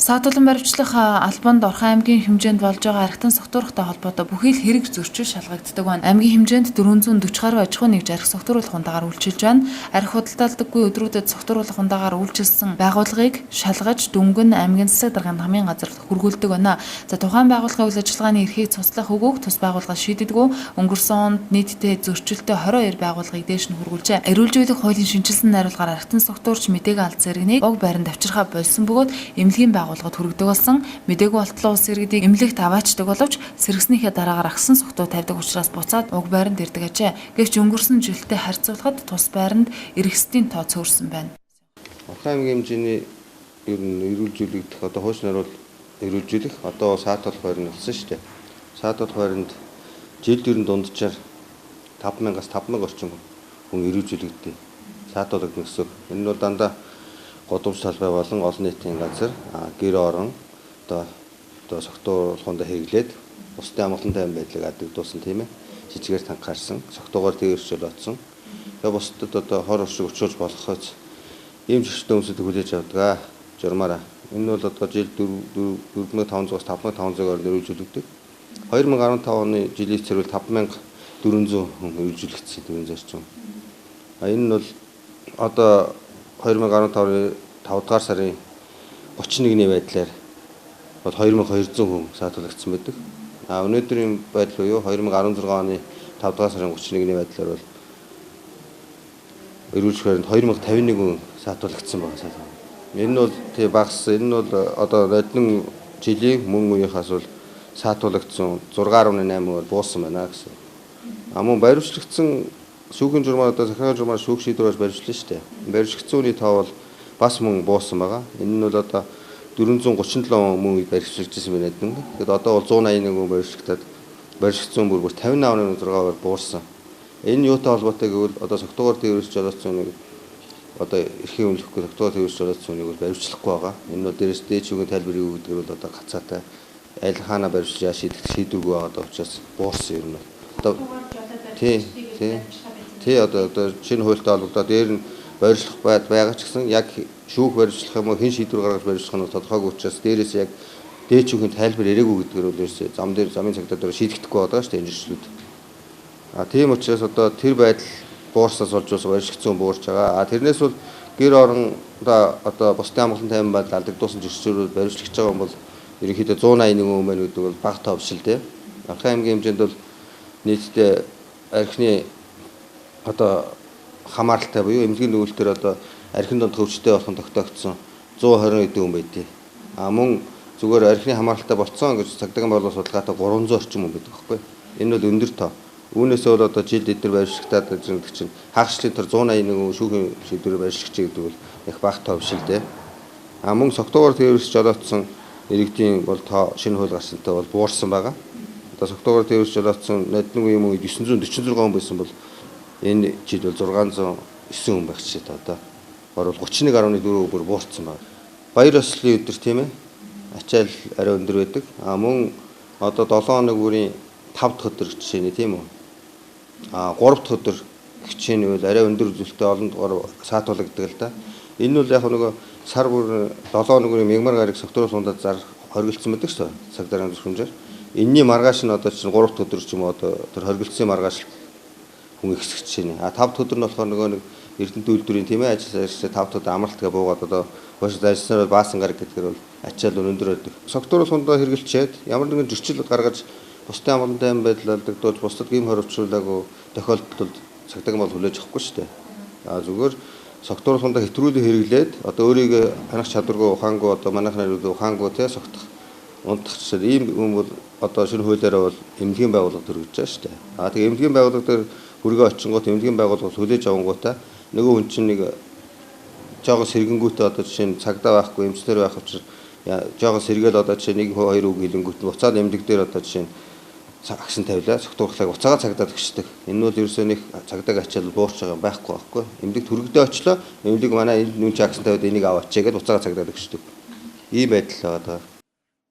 Саатуулан баривчлах албанд Орхон аймгийн хэмжээнд болж байгаа архитан согтуурахтай холбоотой бүхий л хэрэг зөрчил шалгагддаг байна. Аймгийн хэмжээнд 440 гаруй аж ахуйн нэгж архи согтууруулах ундаагаар үйлчилж байна. Архи худалдаалдаггүй өдрүүдэд согтууруулах ундаагаар үйлчилсэн байгууллагыг шалгаж дүнг нь аймгийн засаг даргын намын газар хүргүүлдэг байна. За тухайн байгууллагын үйл ажиллагааны эрхийг цуцлах үгүйг тус байгууллага шийддэггүй. Өнгөрсөн онд нийтдээ зөрчилтэй 22 байгууллагыг дээш нь хүргүүлжээ. Эрүүл живлэх хуулийн шинэчилсэн найруулгаар архитан согтуурч мэдээг алдсан иргэнийг уг байранд авчирхаа болсон бөгөөд эмнэлгийн байгууллагад хүргэдэг болсон. Мдээгүй болтлоо улс иргэдийг эмнэлэгт аваачдаг боловч сэргэснийхээ дараагаар агсан согтуу тавьдаг учраас буцаад уг байранд ирдэг ажээ. Гэвч өнгөрсөн жилтэй харьцуулахад тус байранд эргэсдийн тоо цөөрсөн байна. Орхон аймгийн хэмжээний ер нь эрүүл живлэгдэх одоо хууч нар бол эрүүл живлэх одоо саатуулах байр нь болсон шүү дээ. Саатуулах байранд жилд ер нь дунджаар 5000-аас 5000 орчим хүн эрүүл живлэгддэг. Саатуулагдана гэсэн. Энэ нь бол дандаа гудамж талбай болон олон нийтийн газар гэр орон одоо согтууруулахундаа хэрэглээд бусдын амгалан тайван байдлыг адагдуулсан тийм ээ. Жижигээр танхаарсан, согтуугаар тээвэрчүүл оцсон. Тэгээ бусдад одоо хор уршиг учруулж болохоос ийм зөрчилтэй хүмүүсийг хүлээж авдаг. Журмаараа. Энэ бол одоо жил 4500-аас 5500 орнд эрүүлжүүлэгдэг. 2015 оны жилийн цэрвэл 5400 хүн эрүүлжүүлэгдсэн 400 орчим. А энэ нь бол одоо 2015 оны 5 дугаар сарын 31-ний байдлаар бол 2200 хүн саатуулагдсан байдаг. А өнөөдрийн байдал буюу 2016 оны 5 дугаар сарын 31-ний байдлаар бол эрүүлжих байранд 2051 хүн саатуулагдсан байгаа. Энэ нь бол тий багас. Энэ нь бол одоо ноднин жилийн мөн үеийнхээс бол саатуулагдсан 6.8% буусан байна гэсэн. А мөн баривчлагдсан шүүхийн журмаар одоо захиргааны журмаар шүүх шийдвэр болж баривчлаа шүү дээ. Баривчлагдсан үний тоо бол бас мөн буусан байгаа. Энэ нь бол одоо 437 мөн баривчлагдсан байна гэдэг. Тэгэхэд одоо бол 181 хүн баривчлагдаад баривчлагдсан бүр 58.6% буурсан. Энэ юутай холбоотой гэвэл одоо согтуугаар тээвэрлж жолоодсон нэг одоо эрхийн үнэлэхгүй согтуугаар тээвэрлж жолоодсон үнийг бол баривчлахгүй байгаа. Энэ нь дээрээс дээд шүүхийн тайлбар юу гэдгээр бол одоо гацаатай аль хаана баривчилж яа шийдэх шийдвэргүй байгаа учраас буурсан юм. Одоо тий тий одоо шинэ хуультай холбогдоод дээр нь баривчлах байгаа ч гэсэн яг шүүх баривчлах юм уу хэн шийдвэр гаргаж баривчлах нь тодорхойгүй учраас дээрээс яг дээд шүүхийн тайлбар ирээгүй гэдгээр бол ерөөсөө зам дээр замын цагдаа дээр шийдэгдэхгүй байгаа шүү дээ энэ зөрчлүүд. А тийм учраас одоо тэр байдал буурснаас болж бас баривчлагдсан буурч байгаа. А тэрнээс бол гэр орон одоо бусдын амгалан тайван байдал алдагдуулсан зөрчлөөр баривчлагдж байгаа юм бол ерөнхийдөө 181 хүн байна гэдэг бол бага тоо биш л дээ. Орхон аймгийн хэмжээнд бол нийтдээ архины одоо хамааралтай буюу эмнэлгийн нүгэлтээр одоо архин дунд хөвчтэй болох нь тогтоогдсон 120 хэдэн хүн байдیں۔ А мөн зүгээр архины хамааралтай болцсон гэж цагдаагийн борлого судалгаатай 300 орчим хүн байдаг байхгүй. Энэ бол өндөр тоо. Үүнээсээ бол одоо жилд эдгээр баривчлагдаад гэдэг чинь хаагчлын төр 181 хүн шүүхийн шийдвэрээр баривчлагдж гэдэг бол их бага тоо биш л дээ. А мөн согтуугаар тээвэрлж жолоодсон иргэдийн бол тоо шинэ хууль гарсантай бол буурсан байгаа. Одоо согтуугаар тээвэрлж жолоодсон ноднингүй юм үед 946 хүн байсан бол энэ жил бол 609 хүн байх жишээтэй одоо. Борвол 31.4% бүр буурсан байна. Баяр ёслолын өдөр тийм ээ. Ачаал арай өндөр байдаг. А мөн одоо 7 хоног бүрийн 5 дахь өдөр жишээ нь тийм үү? А 3 дахь өдөр жишээ нь бол арай өндөр үзүүлэлттэй олон дугаар саатуулагддаг л да. Энэ бол яг нөгөө сар бүр 7 хоног бүрийн мягмар гараг согтууруулах ундаа зар хоригдсон байдаг шүү дээ. Цаг дарааны зөвшөөрөмжөөр. Энийний маргааш нь одоо чинь 3 дахь өдөр ч юм уу одоо тэр хоригдсон маргааш хүн ихсэх жишээ нь. А 5 дахь өдөр нь болохоор нөгөө нэг Эрдэнэт үйлдвэрийн тийм ээ ажил ажиллаж 5 дахь өдөр амралтгаа буугаад одоо хойш ажилласнаар баасан гараг гэдгээр бол ачаал өндөр байдаг. Согтууруулах ундаа хэрэглэчээд ямар нэгэн зөрчил гаргаж бусдын амгалан тайван байдал алдагдуулж бусдад гэм хоривчруулаагүй тохиолдолд цагдаагийн бол хүлээж авахгүй шүү дээ. А зүгээр согтууруулах ундаа хэтрүүлэн хэрэглээд одоо өөрийгөө ханах чадваргүй ухаангүй одоо манайхны рүү ухаангүй те согтох унтах жишээ ийм хүн бол одоо шинэ хуулиараа бол эмнэлгийн байгууллага төрөгдөж байгаа шүү дээ. А тэгээ эмнэлгийн байгууллага дээр хүргээ очингууд эмнэлгийн байгууллага хүлээж авангуудаа нөгөө хүн чинь нэг жоохон сэргэнгүүтээ одоо жишээ нь цагдаа байхгүй эмчнэр байх учраас жоохон сэргээл одоо жишээ нэг хоёр үг хэлэнгүүт нь буцаад эмнэлэг дээр одоо жишээ нь агшин тавилаа согтуурлахыг буцаага цагдаад өгчдөг. Энэ нь бол ерөөсөө нэг цагдааг ачаал буурч байгаа юм байхгүй байхгүй. Эмнэлэг төрөгдөө очлоо. Эмнэлэг манай энэ нүн чи агшин тавиад энийг аваач гээд буцаага цагдаад өгчдөг. Ийм байдал байгаа даа.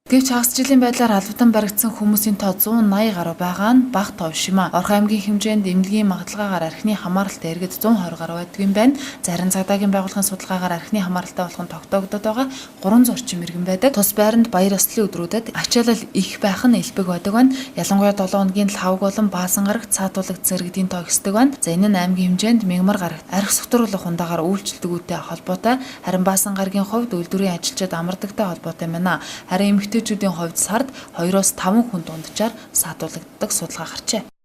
Гэвч хагас жилийн байдлаар албадан баригдсан хүмүүсийн тоо 180 гаруй байгаа нь бага тоо биш юм а. Орхон аймгийн хэмжээнд эмнэлгийн магадлалгаагаар архины хамааралтай иргэд 120 гаруй байдаг юм байна. Зарим цагдаагийн байгууллагын судалгаагаар архины хамааралтай болох нь тогтоогдоод байгаа 300 орчим иргэн байдаг. Тус байранд баяр ёслолын өдрүүдэд ачаалал их байх нь элбэг байдаг байна. Ялангуяа 7 хоногийн лхавг болон баасан гарагт саатуулагдсан иргэдийн тоо өсдөг байна. За, энэ нь аймгийн хэмжээнд мягмар гарагт архи согтууруулах ундаагаар үйлчилдэгүүтэй холбоотой, харин баасан гарагийн хувьд үйлдвэрийн ажилчид амардагтай холбоотой байна. Харин эмэгтэйчүүдийн хувьд сард 2-оос 5 хүн дунджаар саатуулагддаг судалгаа гарчээ.